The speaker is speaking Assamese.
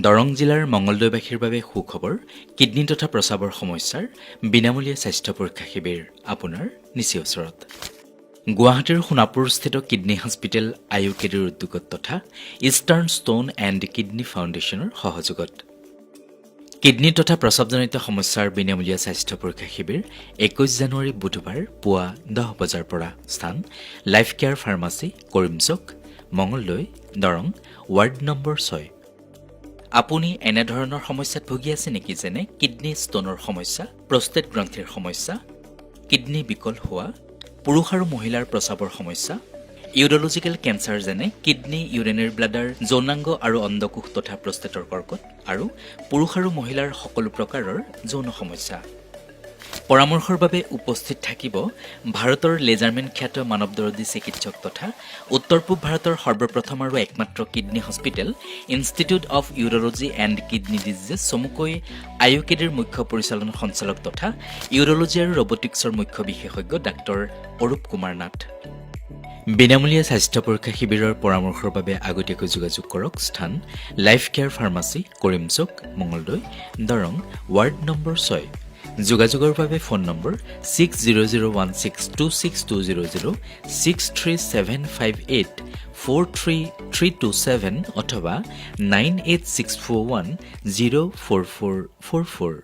দৰং জিলাৰ মঙলদৈবাসীৰ বাবে সুখবৰ। কিডনী তথা প্ৰস্ৰাৱৰ সমস্যাৰ বিনামূলীয়া স্বাস্থ্য পৰীক্ষা শিবিৰ আপোনাৰ নিচেই ওচৰত। গুৱাহাটীৰ সোণাপুৰস্থিত কিডনী হস্পিটেল আয়ুকেডিৰ উদ্যোগত তথা ইষ্টাৰ্ণ ষ্ট'ন এণ্ড কিডনী ফাউণ্ডেশ্যনৰ সহযোগত কিডনী তথা প্ৰস্ৰাৱজনিত সমস্যাৰ বিনামূলীয়া স্বাস্থ্য পৰীক্ষা শিবিৰ, 21 জানুৱাৰী, বুধবাৰ, পুৱা 10 বজাৰ পৰা। স্থান life care pharmacy, Karimchak, Mangaldai, Darrang, ward number 6। আপুনি এনেধৰণৰ সমস্যাত ভুগি আছে নেকি, যেনে কিডনী ষ্ট'নৰ সমস্যা, প্ৰষ্টেট গ্ৰন্থিৰ সমস্যা, কিডনী বিকল হোৱা, পুৰুষ আৰু মহিলাৰ প্ৰস্ৰাৱৰ সমস্যা, ইউৰলজিকেল কেঞ্চাৰ যেনে কিডনী, ইউৰিনেৰী ব্লাডাৰ, যৌনাংগ আৰু অণ্ডকোষ তথা প্ৰষ্টেটৰ কৰ্কট আৰু পুৰুষ আৰু মহিলাৰ সকলো প্ৰকাৰৰ যৌন সমস্যা? পৰামৰ্শৰ বাবে উপস্থিত থাকিব ভাৰতৰ লেজাৰমেন খ্যাত মানৱ দৰদী চিকিৎসক তথা উত্তৰ পূব ভাৰতৰ সৰ্বপ্ৰথম আৰু একমাত্ৰ kidney hospital institute of urology and kidney diseases, চমুকৈ আয়ুকেডিৰ মুখ্য পৰিচালন সঞ্চালক তথা ইউৰলজি আৰু ৰবটিক্সৰ মুখ্য বিশেষজ্ঞ ডাক্তৰ অৰূপ কুমাৰ নাথ। বিনামূলীয়া স্বাস্থ্য পৰীক্ষা শিবিৰৰ পৰামৰ্শৰ বাবে আগতীয়াকৈ যোগাযোগ কৰক। স্থান life care pharmacy, Karimchak, Mangaldai, Darrang, ward number 6। যোগাযোগৰ বাবে phone number 6001626200, 6375843327 অথবা 9864104444।